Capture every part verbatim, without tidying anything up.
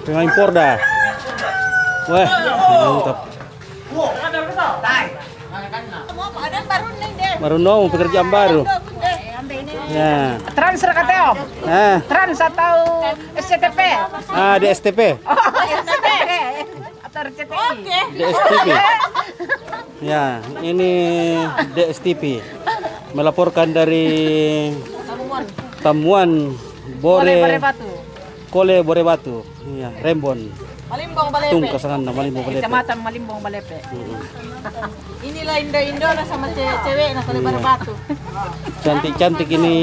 Pemain Porda. Weh, mantap. Baru no pekerjaan baru. Ya. Trans ra kateo. Ah, Trans atau S C T P? Ah, di S T P. Oh, S C T P. Atau R C T I? Oke. D S T V. Ya, ini D S T V melaporkan dari Tamuan Bore, Bore Batu. Kole Bore Batu. Iya, Rembon. Malimbong Balepe. Tung kasangan na Malimbong Balepe. Kecamatan Malimbong Balepe. Mm-mm. Inilah indo-indo na sama cewek-cewek na Kole Bore Batu. Cantik-cantik ini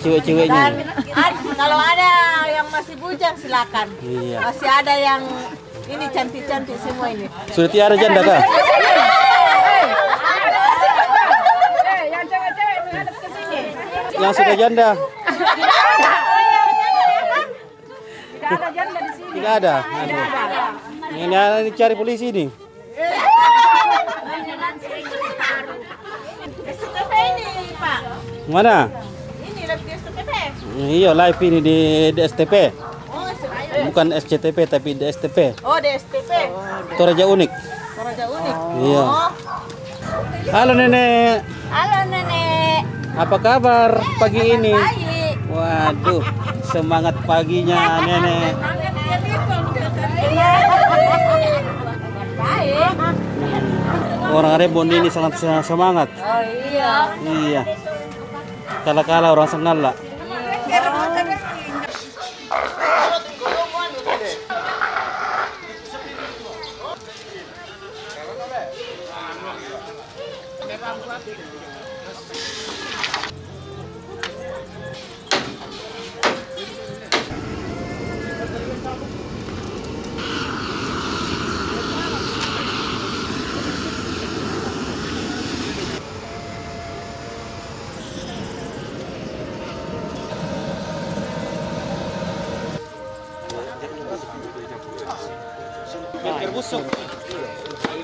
cewek-ceweknya. Dan ad- kalau ada yang masih bujang, silakan. Iya. Masih ada yang ini cantik-cantik semua ini. Sudah tiada janda kah? Yang sudah janda? Tidak ada janda di sini. Tidak ada. Aduh. Ini, ini cari polisi ini. S T P ini, Pak. Mana? Ini live di S T P. Iya, live ini di, di S T P. Oh, S T P. Bukan S C T P, tapi di S T P. Oh, di S T P. Toraja Unik. Toraja Unik. Iya. Oh. Halo, Nenek. Halo, Nenek. Apa kabar pagi ini? Baik. Waduh, semangat paginya, Nenek. Baik. Orang Rembon ini sangat se- semangat. Oh, iya. Iya. Kala-kala orang Sengala.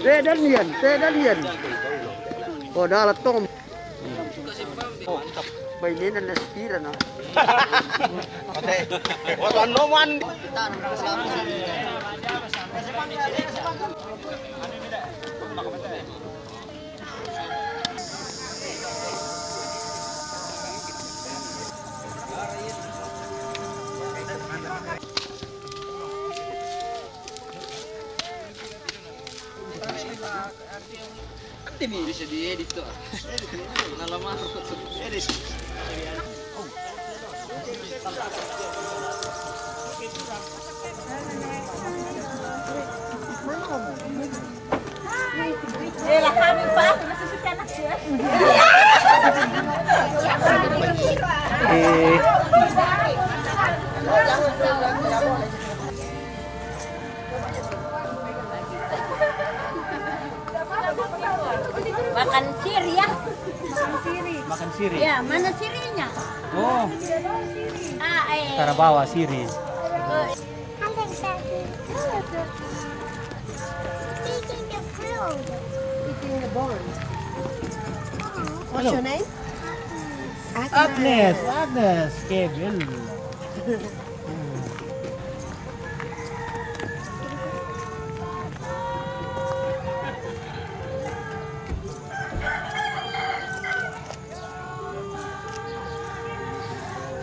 Te dalian, te dalian. Oh, dalat tong. Bai nena na spira na. Watan noman. Ante mi bisa diedit to. Nalama. Eh, lah kami, Pak, aku masih suka anak ya. Eh. Makan siri ya. Makan siri. Makan siri. Ya, mana sirinya? Oh. Ah, eh. Tara bawa siri. Oh. Eating the bone. What's your name? Agnes. Agnes, Kevin.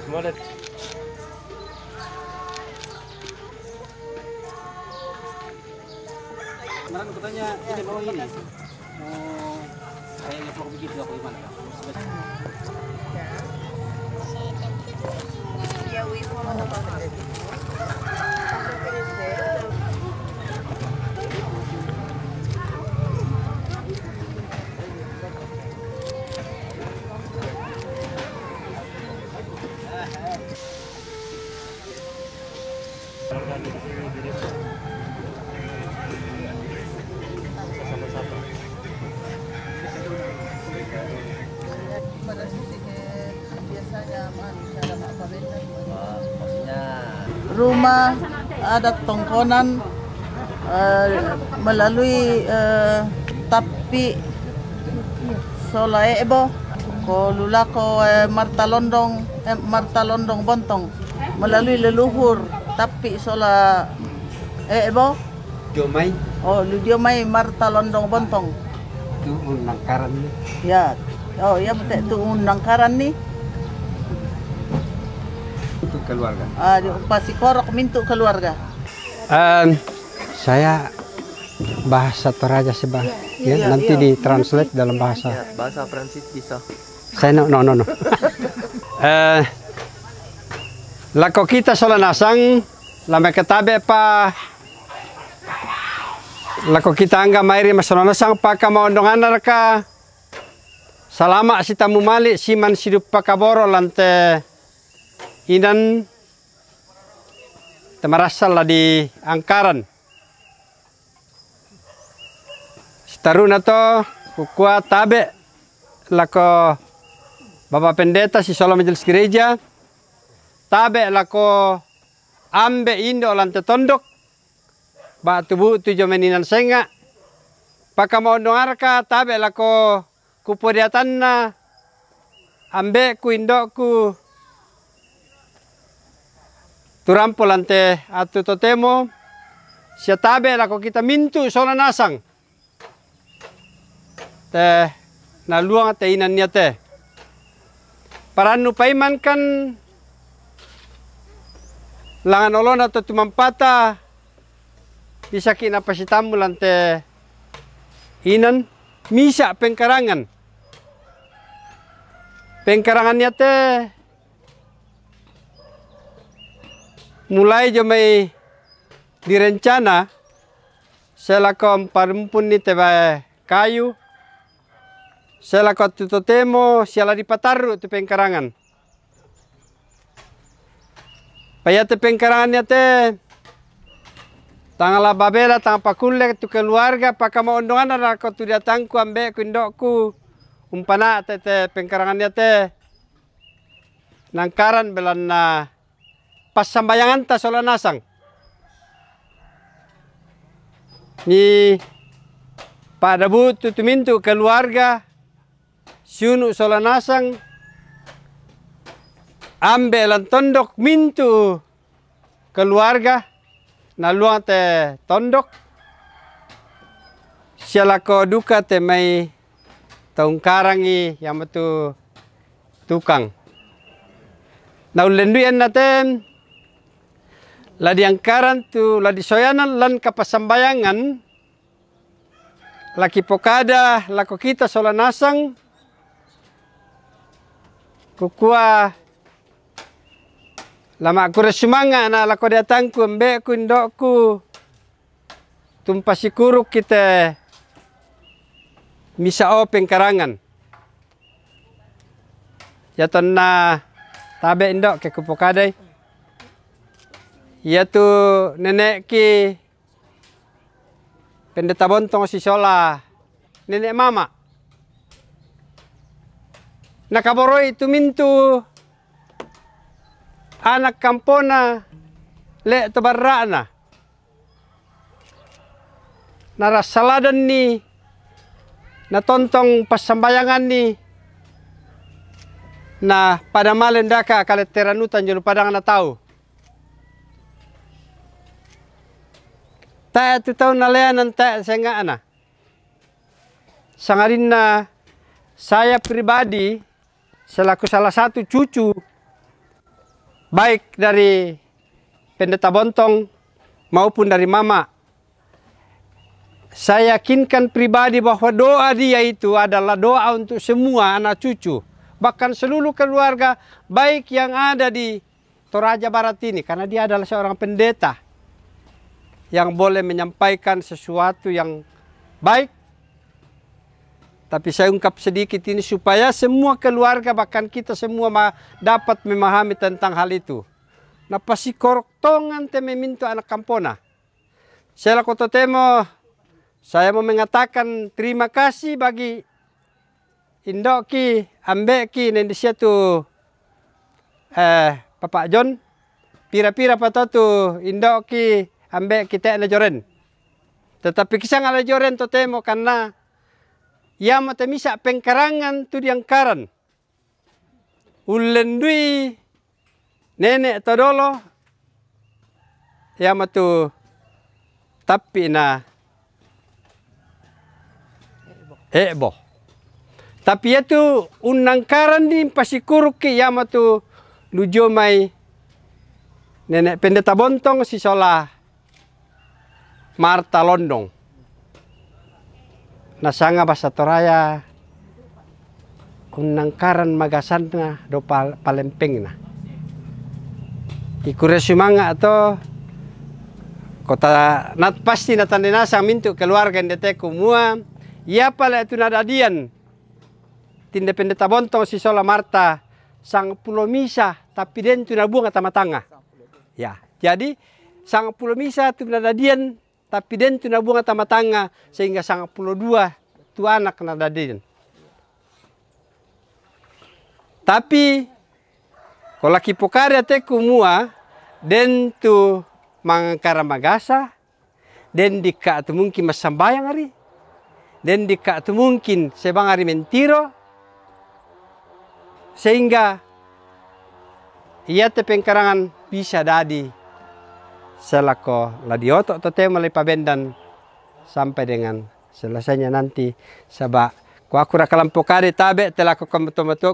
Semangat. Kemarin aku tanya, ini mau ini. Mau kayak ngeplok begitu, aku gimana? Rumah adat Tongkonan, eh, melalui, eh, Tapi Sola Ebo, ko lulako, eh, Martalondong, eh, Martalondong Bontong. Melalui leluhur, tapi sola, eh, Ebo? Jomai. Oh, lu Jomai Marta Londong Bontong. Itu undang karan ni. Ya. Oh, ya, betul, itu undang karan ni. Untuk keluarga. Ah, di, pasi korok mintu keluarga. Em, saya bahasa Toraja sih, Bah. Ya, nanti ya, ditranslate dalam bahasa. Ya, bahasa Prancis bisa. Saya no, no, no, no. Eh, lako kita sola nasang, lame ketabe pa, lako kita angga mairi ma sola nasang, paka maondongan raka, salama sitamu mali, siman sidup pakaboro lante inan, te marasal la di Angkaran. Sitaruna to, kukua tabe lako Bapak Pendeta sisola majelis gereja, tabe lako ambe indo lante tondok, ba tubu tu jo meninan senga, paka maondongan raka tabe lako kupodiatanna ambeku, indoku, turampo lante atu totemo, sia tabe lako kita mintu sola nasang. Te naluang te inan nia te. Parannu paimankan langan olona to tumampata, bisaki napasitammu lante inan, misa pengkarangan. Pengkarangan nia te mulai jo mai direncana, selako mparumpun ni te bae kayu, selako tu totemo siala dipatarru tu pengkarangan. Paiate pengkarangan nia te, tangala babela, tang pakulle tu keluarga, paka maondongan raka tu diatangku, ambeku, indoku, umpana te, te pengkarangan nia te, nangkaran belanna passambayanganta sola nasang. Ni pada butu tu mintu keluarga, siunu sola nasang, ambe lan tondok mintu keluarga, naluang te tondok, sialako duka te mai taungkarangi yamatu tukang. Naullenduian naten, la diangkaran tu, la disoyanan lan kapasambayangan, laki pokada lako kita sola nasang, kukua lama kure sumanga na lako diatangku, ambeku, indoku, tumpasikuruk kita misa o pengkarangan. Ya tonna tabe indo ke kupokadai. Ya tu nenekki Pendeta Bontong sisola nenek mama. Nakaboroi tu mintu anak kampona le to barra'na. Narassaladanni, natontong passambayanganni, na pada male ndaka kaletteran utan jolo padang na tau. Tae tu tau naleanan tae senga'na. Sangadinna saya pribadi selaku salah satu cucu, baik dari Pendeta Bontong maupun dari Mama, saya yakinkan pribadi bahwa doa dia itu adalah doa untuk semua anak cucu, bahkan seluruh keluarga, baik yang ada di Toraja Barat ini, karena dia adalah seorang pendeta yang boleh menyampaikan sesuatu yang baik. Tapi saya ungkap sedikit ini supaya semua keluarga, bahkan kita semua ma-, dapat memahami tentang hal itu. Napasikorok tongan te memintu anak kampona. Selaku totemo, saya mau mengatakan terima kasih bagi indoki, ambeki, nende sia tu, eh, Papa John, pira-pira pa to tu indoki, ambeki te na joren. Tetapi kisang ala joren totemo karena ia mate misa pengkarangan tu diangkaran. Ullendui nene' to dolo, iamo tu tappi'na E'bo. Tapi iatu unnangkaranni pasikuruki iamo tu lujomai nene' Pendeta Bontong sisola Marta Londong. Nasanga basa Toraya unnangkaran magasanna do pal-, palempengna. Ikure sumanga' to, kota nat pasti natandai nasang mintu' keluarga inde te kumua, ia pale tu nadadian tinde Pendeta Bontong sisola Marta sangpulo misa, tapi den tu nabuang tama tanga. Ya, jadi sangpulo misa tu nadadian, tapi den tu nabuang tama tanga, sehingga sangpulo dua tu anak nadadian. Tapi ko laki pokari ate kumua, den tu mangkara magasa, den dikka' tu mungkin massambayang ari, den dikka' tu mungkin sebang ari mentiro, sehingga iate pengkarangan bisa dadi selako la dioto' totemo la ipabendan sampai dengan selesainya nanti. Saba' ko aku raka lampokade tabe' te lako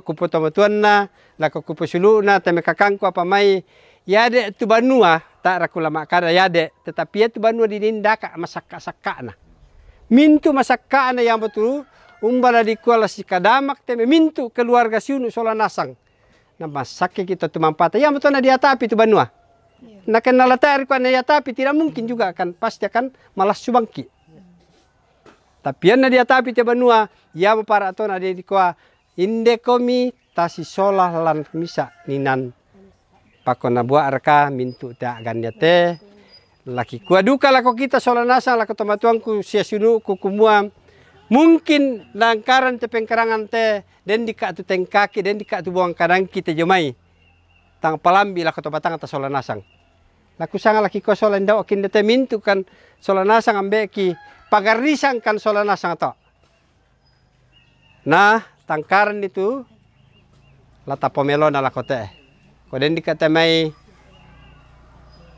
kupotomatuanna, lako kuposulu'na, te mekakangku apa mai, iade' tu banua, ta' raka lama'kada iade', tetapi iatu banua didindaka' masakka'-sakka'na. Mintu' masakka'na iamo tu, umba la dikua la sikadamak te mintu' keluarga siunu' sola nasang. Na masakkeki' to tumampata. Iamo to na diatapi tu banua. Iya. Na kenna la ta' rikua na diatapi, tidak mungkin juga akan, pasti akan malassu bangki'. Tapi ianna diatapi te banua, iamo para' to na dikua, inde komi tasisola lan misa' ninan. Pakko nabua'raka mintu' te a'ganna te. Laki kua duka lako kita sola nasang lako tomatuangku sia siunu'ku kumua, mungkin langkaran te pengkarangan te, den dikka' tu tengkaki, den dikka' tu buang kadangki te jomai. Tang palambi' lako to batangta sola nasang. Laku sanga laki kua sola indo'ki inde te mintu' kan sola nasang ambe'ki, pagarrisang kan sola nasang to. Na tangkaranni tu la tapomelona lako te'e. Ko den dikka' te mai,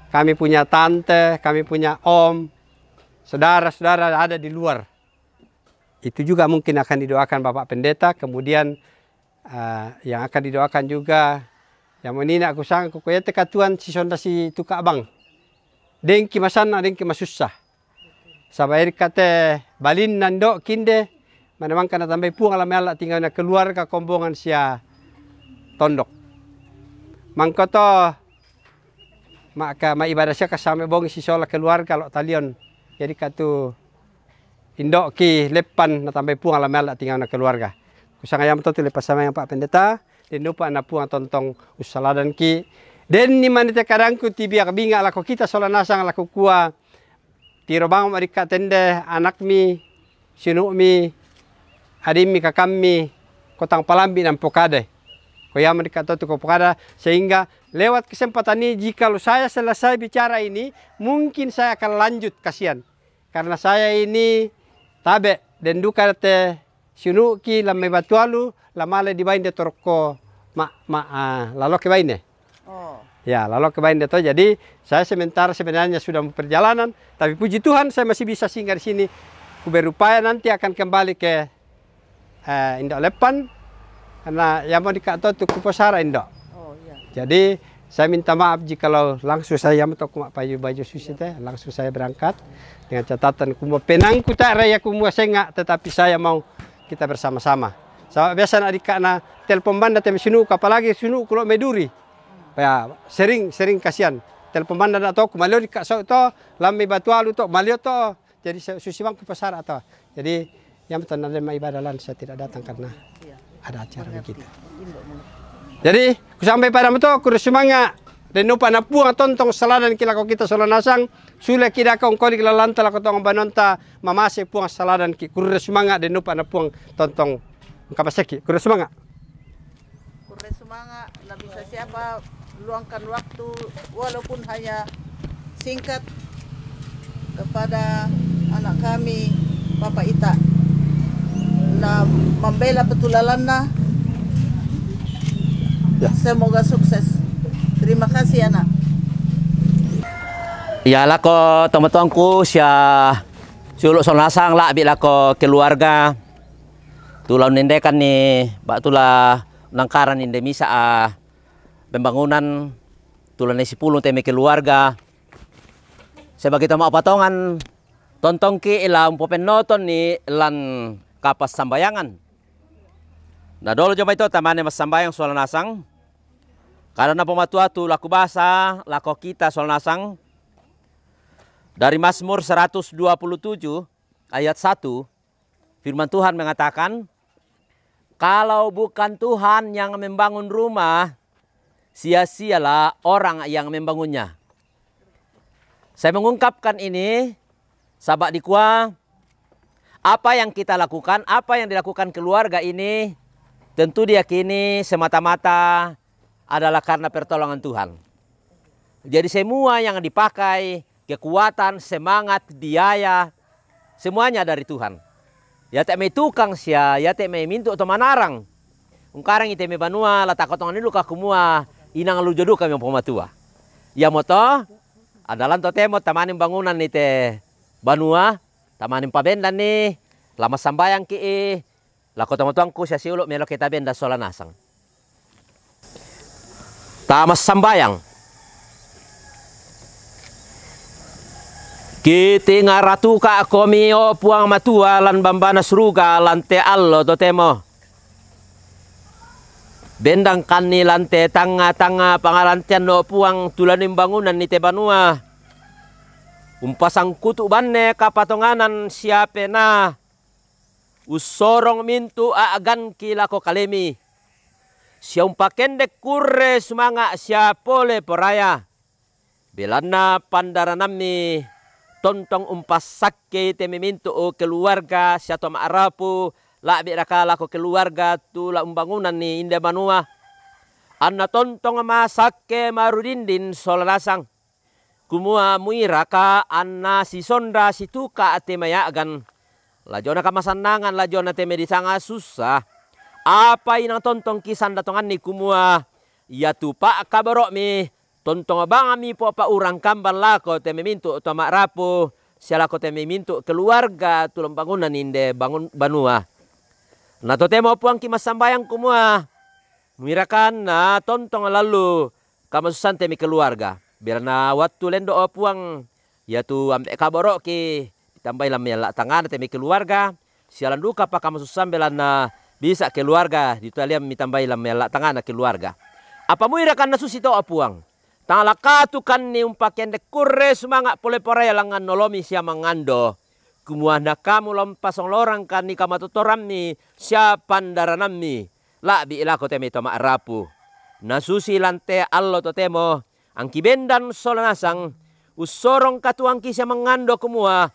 kami punya tante, kami punya om, saudara-saudara ada di luar. Itu juga mungkin akan didoakan Bapak Pendeta, kemudian, eh, yang akan didoakan juga, yang menina aku sangku, ko iate katuoan sisonda si tuka'bang. Dengki masanna, dengki masussa. Saba' eri kate balinna indo'ki inde, mane mangka natambai Puang la mealla' tingauna keluarga kombongan sia tondok. Mangkoto ma'ka ma'ibadah sia kasame bongi sisola keluarga lo' talion. Jadi katu indo'ki leppan natambai Puang la mealla' tingauna keluarga. Kusanga iamo to tu leppan sambayang Pak Pendeta, den upa' na Puang tontong ussaladanki. Denni mane te kadangku tibiak binga' lako kita sola nasang lako kua, tiro bang ma'dikka' tende anakmi, siunu'mi, adimmi, kakammi, ko tang palambi' nampokade. Ko iamo dikka' to tu ko pokada, sehingga lewat kesempatan ini, jikalau saya selesai bicara ini, mungkin saya akan lanjut, kasihan. Karena saya ini tabe', den duka te siunu'ki la mai Batualu, la male di baine torokko ma-, ma-, ah, laloke baine. Oh. Ya, laloke baine to. Jadi, saya sementara sebenarnya sudah mau perjalanan, tapi puji Tuhan saya masih bisa singgah di sini. Kuberupaya nanti akan kembali ke, eh, Indo' Leppan, karena iamo dikka' to tu kuposara Indo'. Oh, iya. Jadi, saya minta maaf jikalau langsung saya iamo to kuma baju-baju susi te, langsung saya berangkat dengan catatan kumua penangku ta' raya kumua senga', tetapi saya mau kita bersama-sama. Saba' biasa na dikka' na telpon banda te mai siunu'ku, apalagi siunu'ku lo' mai Duri. Ya, sering, sering kasihan. Telpon banda na to, ku malio dikka' so to, la mai Batualu to, malio to. Jadi, su-, susi bang kuposara to. Jadi, iamo to na den ma'ibadah lan saya tidak datang karena ada acara begitu. Jadi, kusambai pada mo to, kurre sumanga', den upa' na Puang tontong saladanki lako kita sola nasang, suleki daka ongkolik lalanta lako tong banuanta, mamase Puang saladanki, kurre sumanga', den upa' na Puang tontong engka maseki, kurre sumanga'. Kurre sumanga', na bisa siapa luangkan waktu walaupun hanya singkat kepada anak kami, Bapak Ita, na mambela petulalanna. Ya. Semoga sukses. Terima kasih, anak. Ya, lako tomatuangku sia siulu' sola nasang, la'bi' lako keluarga tu la unnendekanni ba'tu la nangkaranni inde misa' a pembangunan, tu la ne sipulung te mai keluarga. Sebagai tama patongan, tontongki' la umpopennotonni lan kapassambayangan. Na dolo jomai to tamane massambayang sola nasang. Kadanna Puang Matua tu la kubasa lako kita sola nasang dari Mazmur seratus dua puluh tujuh ayat satu, firman Tuhan mengatakan, "Kalau bukan Tuhan yang membangun rumah, sia-sialah orang yang membangunnya." Saya mengungkapkan ini sabab dikua apa yang kita lakukan, apa yang dilakukan keluarga ini, tentu diyakini semata-mata adalah karena pertolongan Tuhan. Jadi semua yang dipakai, kekuatan, semangat, biaya, semuanya dari Tuhan. Yate mai tukang sia, yate mai mintu' to manarang. Ungkarangi te mai banua, la takotongan duka kumua inang lujo duka mai Puang Matua. Iamoto, andalan totemo tamani umbangunan ni te banua, tamani umpabendanni, la massambayangki' lako tomatuangku sia siulu' melo kita bendan sola nasang. Tamassambayang. Kitingaratuka' komi, o Puang Matua, lan bambana suruga lan te allo totemo. Bendangkanni lan te tangnga-tangnga pangarantean, o Puang, tu la umbangunan ni te banua. Umpasangkutu' banne kapatonganan sia penaa. Ussorong mintu' a'ganki lako kalemi, sia umpakendek kurre sumanga' sia pole poraya. Belanna pandaranammi tontong umpassakkei te mai mintu' keluarga sia to ma'rapu, la'bi'raka lako keluarga tu la umbangunanni inde banua. Anna tontong masakke marudindin sola nasang. Kumua muiraka anna sisondra situka' te mai a'gan, la jona kamasannangan, la jona te mai disanga sussa. Apa inang tontong kisanda tonganni kumua, iatu pa'kaboro'mi tontong bangmi popa'urang kamban lako te mai mintu' to ma'rapu, sia lako te mai mintu' keluarga tu la umbangunan inde bangun banua. Na totemo Puangki massambayang kumua, muiraka anna tontong lallu kamasussan te mai keluarga. Belanna wattu lendo, o Puang, iatu ambe' kaboro'ki, ditambai lan mai alla' tangngana te mai keluarga, sia lan dukapa kamasussan belanna bisa keluarga ditaliang mitambai lan mai alla' tangngana keluarga. Apa muiraka anna susi to, o Puang, tang la katukanni umpakendek kurre sumanga' pole poraya langngan olomi sia mangando, kumua na kamu la umpasongorangkanni kamatotorammi sia pandaranammi, la'bi' lako te mai to ma'rapu. Na susi lan te allo totemo, angki bendan sola nasang, ussorong katuangki sia mangando kumua,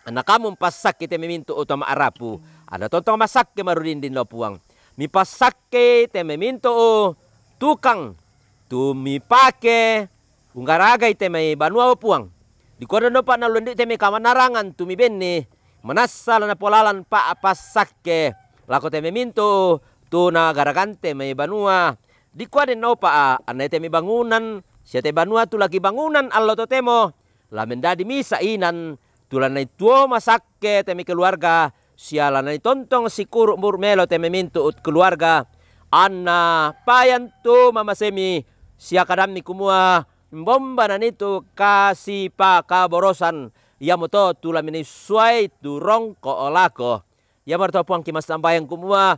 anna kamu umpassakke te mai mintu' to ma'rapu, anna tontong masakke marudindin, o Puang. Mipassakke te mai mintu' tukang tu mipake unggaragai te mai banua, o Puang. Dikua dennopa na lundi' te mai kamanarangan tu mibenni, manassa la napolalan pa'passakke lako te mai mintu' tu nagaragante mai banua. Dikua dennopa anna te mai bangunan sia te banua tu lagi bangunan allo totemo, la mendadi misa' inan, tu la nai tuo masakke te mai keluarga, sia la nai tontong sikuru' muru' melo te mai mintu' keluarga, anna payan tu mamasemi, sia kadammi kumua, mbombana nitu kasipakaborosan, iamoto tu la minai suai tu rongko' lako. Iamoto Puangki massambayang kumua,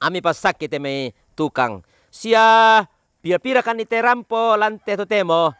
ami passakke te mai tukang, sia pira-pirakanni te rampo lan te totemo,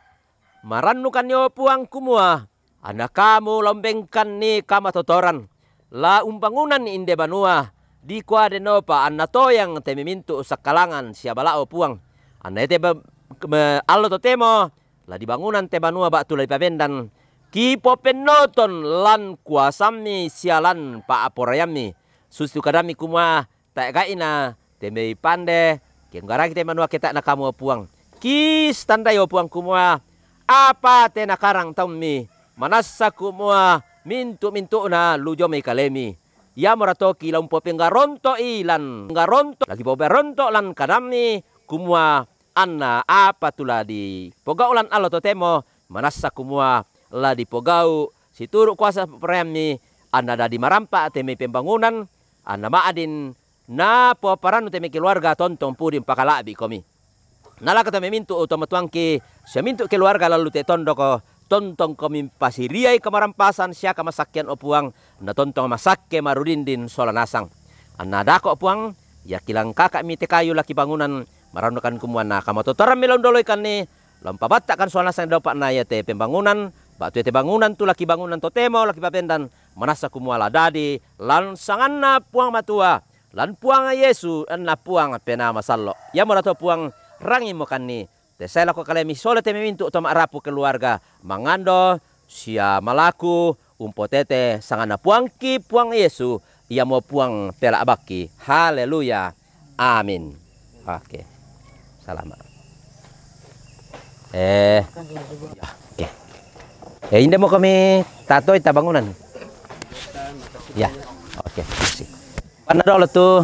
marannukanni, o Puang, kumua, anna kamu la umbengkanni kamatotoran, la umbangunanni inde banua, dikua dennopa anna toyang te mai mintu' sakkalangan sia bala, o Puang. Anna iate ba- me- allo totemo, la dibangunan te banua ba'tu la dipabendan, kipopennoton lan kuasammi sia lan pa'poraiammi, susitu kadammi kumua, tae' gai'na te mai pande, ke unggaragi te banua ke tae' na kamu, o Puang. Kistandai, o Puang, kumua, apa te nakarang taummi, manassa kumua, mintu'-mintu'na lujo mai kalemi. Iamorato ki la umpopenggaronto'i lan nggaronto', lagi poperonto' lan kadammi, kumua, anna apa tu la dipogau' lan allo totemo manassa kumua la dipogau' situru' kuasa pa'poraiammi, anna dadi marampa' te mai pembangunan, anna ma'din napoparannu te mai keluarga tontong pudi umpakala'bi' komi. Nalaka to mai mintu' to matuangki, sia mintu' keluarga lallu te tondoko, tontong komi pasiriai kamarampasan sia kamasakkean, o Puang, na tontong masakke marudindin sola nasang. Anna dako' Puang, ia kilangkaka'mi te kayu laki bangunan, marannukan kumua na kamatotorammi la undoloikanni, la umpabatta'kan sola nasang daupa'na ia te pembangunan, ba'tu ia te bangunan tu laki bangunan totemo laki pabendan, manassa kumua la dadi lan sanganna Puang Matua, lan Puang Yesu, anna Puang Penaa Masallo'. Iamo dato Puang, rangimokanni, te sae lako kalemi sola te mai mintu' to ma'rapu keluarga, mangando sia malaku umpotete sanganna Puangki Puang Yesu, iamo Puang pela'bakki. Haleluya. Amin. Oke. Salama'. Eh, ya, oke. Eh, inde mo kami tatoi tabangunan. Ya, oke. Panna dolo tu